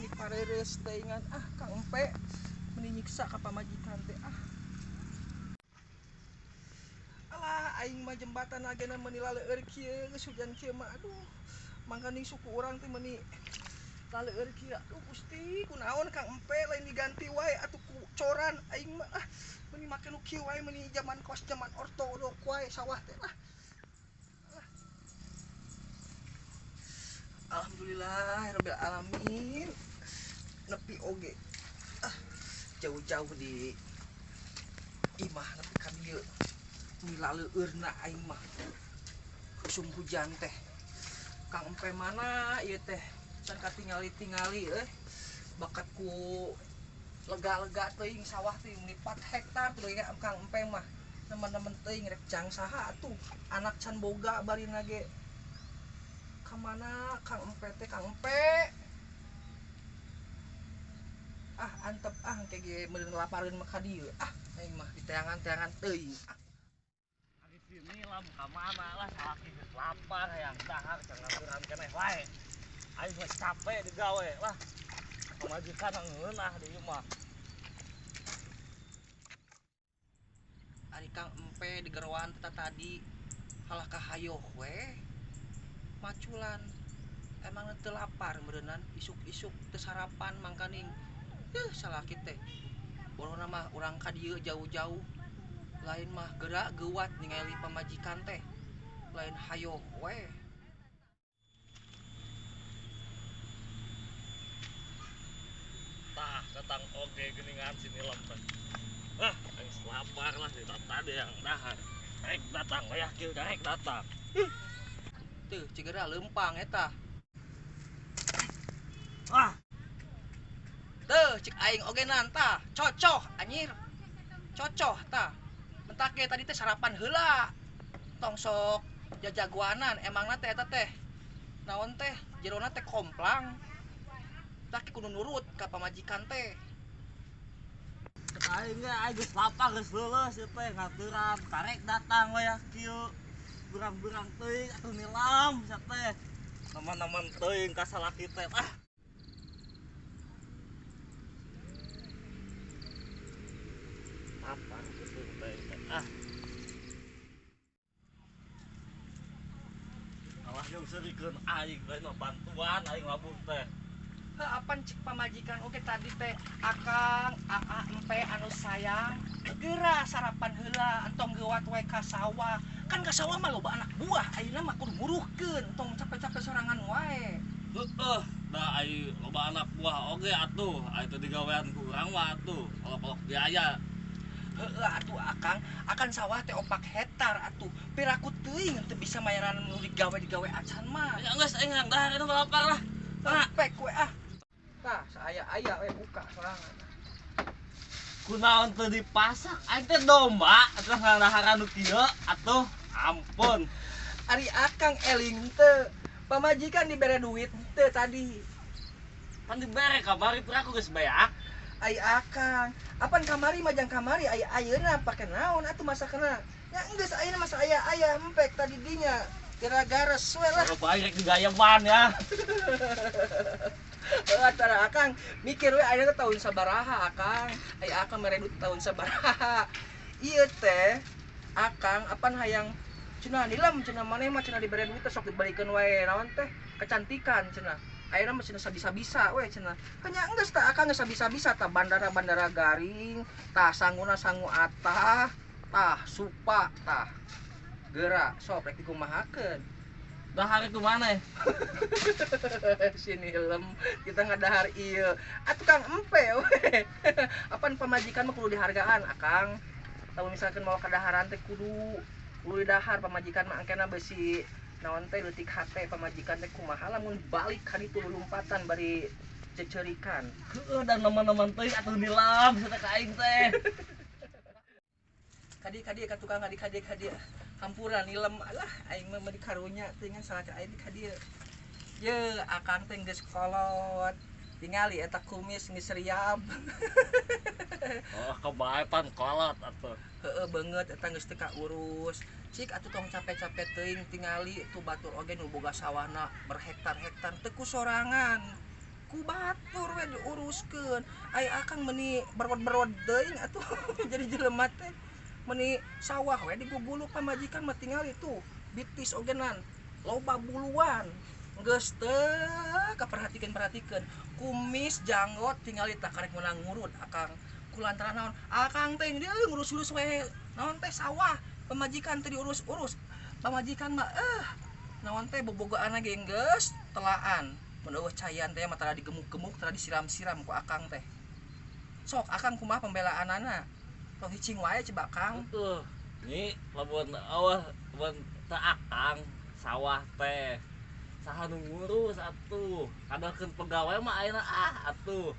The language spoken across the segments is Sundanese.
Meni pareres teuingan ah Kang Empe meni nyiksa ka pamajikan teh ah. Alah aing mah jembatan agena meni laleueur kieu geus hujan kieu mah aduh. Mangkaning suku urang teh meni laleueur kieu aduh Gusti kunaon Kang Empe lain diganti wae atuh ku coran aing mah ah meni make nu kieu wae meni zaman kos zaman ortodok wae sawah teh ah. Alhamdulillah rabbil alamin nepi oge ah jauh-jauh di imah nepi ka dieu milaleueurna aing mah usum hujan teh Kang Empe mana ieu teh can katingali-tingali euy bakat ku lega-lega teuing sawah teh meni 4 hektar tuh ya Kang Empe mah nemen-nemen teuing rek jang saha atuh anak can boga barina ge kamana Kang Empe teh Kang Empe ah antep ah engke ge meureun lapareun mah ka dieu ah aing mah diteangan-teangan teuing ah. Ari sini lam ka mana lah salaki geus lapar hayang dahar can ngaturan keneh wae. Aing geus capek digawe lah. Pamajikan ngeunah di ieu mah. Ari Kang Empe digeroan teh tadi halah ka hayoh we. Maculan emang teu lapar meureunnan isuk-isuk teu sarapan mangkaning heuh salaki teh borona mah urang ka dieu jauh-jauh lain mah geura geuwat ningali pamajikan teh lain hayoh we. Tah datang oge geuningan si Nilam teh. Ah geus lapar lah di tadi yang dahar. Rek datang wayah kieu rek datang. Tuh, cigera lempang eta. Ah. Tuh, cik aing oge nanta, cocoh anjir. Cocoh tah. Mentak ge tadi teh sarapan heula. Tong sok jajagoanan emangna teh eta teh. Naon teh? Jerona teh komplang. Tah kudu nurut ka pamajikan teh. Cek aing ge aing geus lapar geus leuleus ieu teh ngaturan, karek datang wayah kieu. Berang-berang teuing atuh nilam sia teh. Neman-neman teuing ka salaki teh ah. Lapar teuing teh ah. Alah jeung seurikeun aing lain mah bantuan aing labuh teh. Heuh apan cek pamajikan oge tadi teh Akang Aa Empe anu sayang geura sarapan heula entong geuwat we ka sawah. Kan ka sawah mah loba anak buah ayeuna mah kudu muruhkeun entong capek-capek sorangan wae. Heueuh da ai loba anak buah oge atuh ai teu digawean ku urang mah atuh kolok-kolok biaya. Heueuh atuh Akang akan sawah teh 4 hektar atuh piraku teuing teu bisa mayaran nu digawe-digawe acan mah. Ya geus aing hayang dahar eta lapar lah. Pek we ah. Tah saaya-aya we buka sorangan. Kunaon teu dipasak aing teh domba atuh ngadaharan nu kieu atuh ampun. Ari Akang eling teu pamajikan dibere duit teu tadi. Pan dibere kamari piraku geus beak. Ai Akang apan kamari mah jang kamari ai ayeuna pake naon atuh masakna. Nya geus ayeuna mah saaya-aya empek tadi dinya gara-gara we lah. Kalau bae rek digayeban ya. Antara Akang mikir we ayeuna tahun sabaraha Akang. Ai Akang mere duit tahun sabaraha. Ieu teh Akang apan hayang cenah nilam cenah maneh mah cenah dibere duit teh sok dibalikeun wae naon teh kecantikan cenah. Ayeuna mah cenah sabisa-bisa we cenah. Hanya geus tah Akang geus sabisa-bisa tah bandara-bandara garing, tah sanguna sangu atah, tah supa tah. Geura sok rek dikumahakeun. Dahar ku maneh? Sini lem kita ngadahar ieu. Atuh Kang Empe we. Apan pamajikan mah kudu dihargaan Akang. Lamun misalkan mau kadaharan teh kudu didahar pamajikan mah angkena besi naon teh leutik hate pamajikan teh kumaha lamun balik ka ditu lulumpatan bari cecerikan. Heueuh dan neman-neman teuing atuh nilam sia teh ka aing teh. Kadi kadi ka tukang kadi kadi kadi hampura nilem alah aing mah di karunya teh ngan salah aing di kadieu. Ye Akang teh geus kolot. Tingali eta kumis geus riab. Oh kebae pan kolot atuh. Heueuh beungeut eta geus teu kaurus. Cik atuh tong capek-capek teuing tingali tuh batur oge nu boga sawahna berhektar-hektar teu ku sorangan. Ku batur we diuruskeun. Ai akang meuni berwed-berwed teuing atuh jadi jelema teh. Meuni sawah we diguguluk pamajikan mah tingali tuh bitis ogenan loba buluan. Geus teu kaperhatikeun-perhatikeun. Kumis janggot tingali tah karek meunang ngurut akang. Kulantaran naon? Akang teh deui ngurus-urus we naon teh sawah, pamajikan teh diurus-urus. Pamajikan mah naon teh bobogoan ge geus telaan. Mun eueuh caian teh mah tara digemuk-gemuk, tara disiram-siram ku akang teh. Sok akang kumaha pembelaanana? Tong hicing wae coba Kang. Tuh, nyi lamun eueuh lamun teu akang sawah teh saha nu ngurus atuh. Kadalkeun pegawai mah ayeuna ah atuh.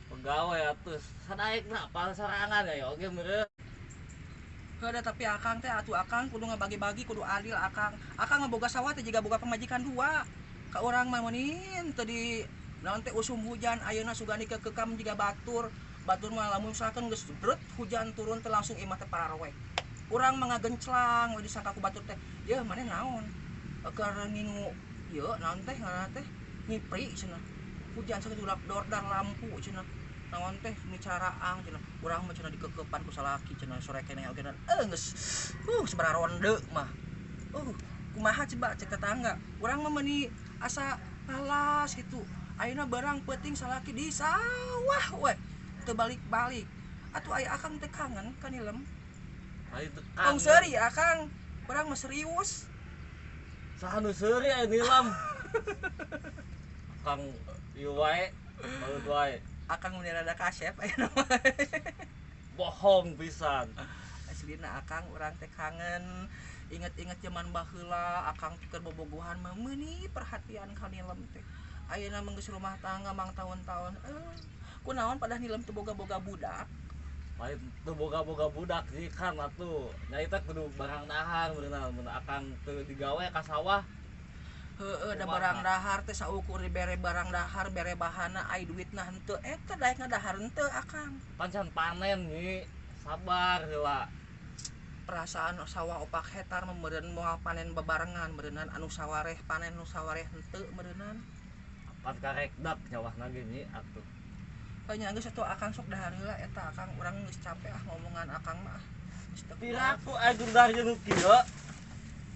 Pegawai atuh sadaekna apal sorangan ya oge meureun. Heuh tapi akang teh atuh akang kudu ngabagi-bagi kudu adil akang. Akang mah boga sawah teh jiga boga pamajikan dua. Ka urang mah meunin teu di naon teh usum hujan ayeuna sugan dikekekam jiga batur. Batur mah lamun misalkan geus jebret hujan turun teh langsung imah teh pararowek. Urang mah ngagenclang we disangka ku batur teh, "Yeuh maneh naon? Keur ngingu ieu naon teh ngaranna teh ngipri cenah. Hujan sakitu dordar lampu cenah. Naon teh nu caraang cenah. Urang mah cenah dikekepan ku salaki cenah sore keneh oge geus sabaraha ronde mah. Kumaha coba cek tetangga. Urang mah meuni asa malas gitu. Ayeuna barang peuting salaki di sawah we. Teu balik-balik. Atuh aya akang teh kangen ka nilem. Lain teu Tong kangen. seuri akang. Urang mah serius. Saha nu seuri aya nilam. Akang ieu wae, baeud wae. Akang mun rada kasep ayeuna mah. Bohong pisan. Aslina akang urang teh kangen. Inget-inget zaman baheula akang teh keur bobogohan mah meuni perhatian ka nilem teh. Ayeuna mah geus rumah tangga mang taun-taun. Kunaon padah nilem teu boga-boga budak. Lain teu boga-boga budak sih kan atuh. Nyaeta kudu barang dahar beunal mun akang teu digawe ka sawah. Heueuh da barang dahar teh saukur dibere barang dahar bere bahana ai duitna henteu eta daek ngadahar henteu akang. Pan can panen nyi, sabar heula. Perasaan sawah 4 hektar mah meureun moal panen bebarengan meureunnan anu sawareh panen nu sawareh henteu meureunnan. Pan karekdak nyawahna ge nyi atuh. Nya geus atuh akang sok dahar heula eta akang urang geus capek ah ngomongan akang mah. Geus teu kuat. Piraku aya dahar jeung nu kieu.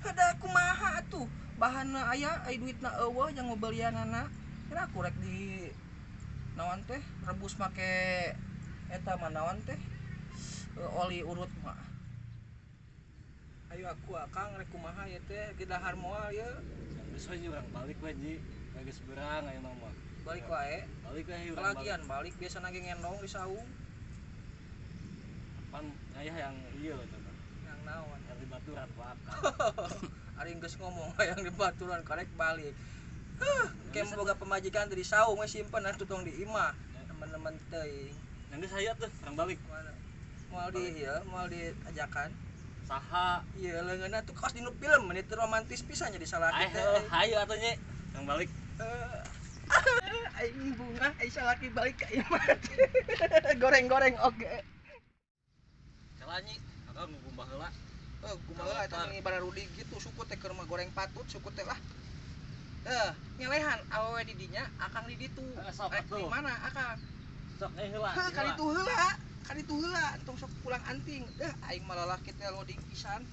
Heuda kumaha atuh? Bahanna aya ai duitna eueuh jang ngobelianana. Kira aku rek di naon teh rebus make eta mah naon teh oli urut mah. Ayo aku akang rek kumaha ieu teh ge dahar moal ieu. Geus we urang balik we nyi. Geus beurang ayeuna mah. Balik wae. Balik we urang. Kelagian balik biasana ge ngendong di saung. Pan aya yang ieu eta. Yang naon? Yang di baturan ku akang. Ari geus ngomong hayang di baturan karek balik. Huh, ke boga pamajikan teh di saung we simpen atuh tong di imah. Teman-teman teuing. Yang geus aya tuh urang balik. Mana? Moal di ieu, moal diajakan. Saha? Ieu leungeunna tuh kaos dinu film menit romantis pisan jadi salaki teh. Hayu atuh nyi. Urang balik. Aing bunga aing salaki balik ka imah. Goreng-goreng oge. Salah nyi, akang ngumbah heula. Kumaha heula eta meni bararudi gitu suku teh keur mah goreng patut suku teh lah. Ngelehan awewe di dinya akang di ditu. Sok Rek di atuh. mana akang? Sok heula. Heuh kaditu heula. Kaditu heula entong sok pulang anting. Aing mah lalaki teh loading pisan.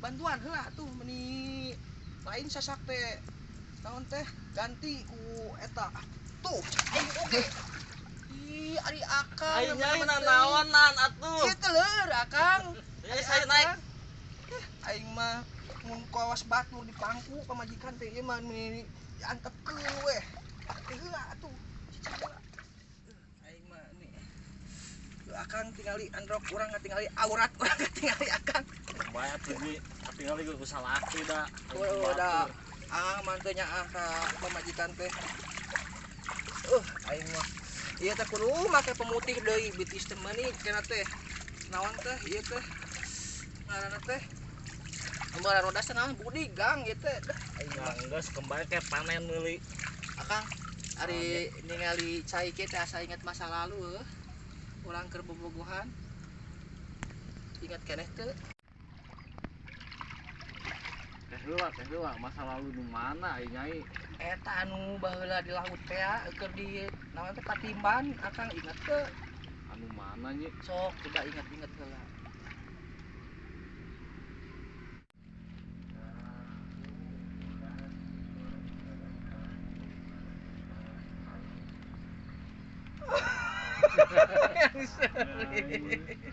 Bantuan heula atuh meni lain sasak teh. Naon teh ganti ku eta. Tuh aing oge. Ih, ari akang. Aing nyai nanaonan atuh. Ieu teh leur akang. Saya naik. Aing mah mun kawas batur di pangku pamajikan teh ieu mah meni diantepkeun weh. Heula atuh. Cicing heula. Aing mah nih. Akang tingali androk urang ngatingali aurat urang ngatingali akang. Bae atuh nyi, katingali ge ku salaki da. Oh, da. Ah, manteunya ah ka pamajikan teh. Aing mah ieu teh kudu make pemutih deui bitis teh meuni kena teh. Naon teh ieu teh? Ngaranna teh Mbara roda naon budi gang ieu teh. Dah aing mah. Geus kembali ke panen meuli. Akang ari ningali cai kieu teh asa inget masa lalu heuh. Urang keur bobogohan. Ingat keneh teu? Heula teh heula masa lalu nu mana ai Nyai? Eta anu baheula di laut teh keur di naon teh Patimban, akang inget teu? Anu mana Nyi? Sok coba inget-inget heula. Yang sering.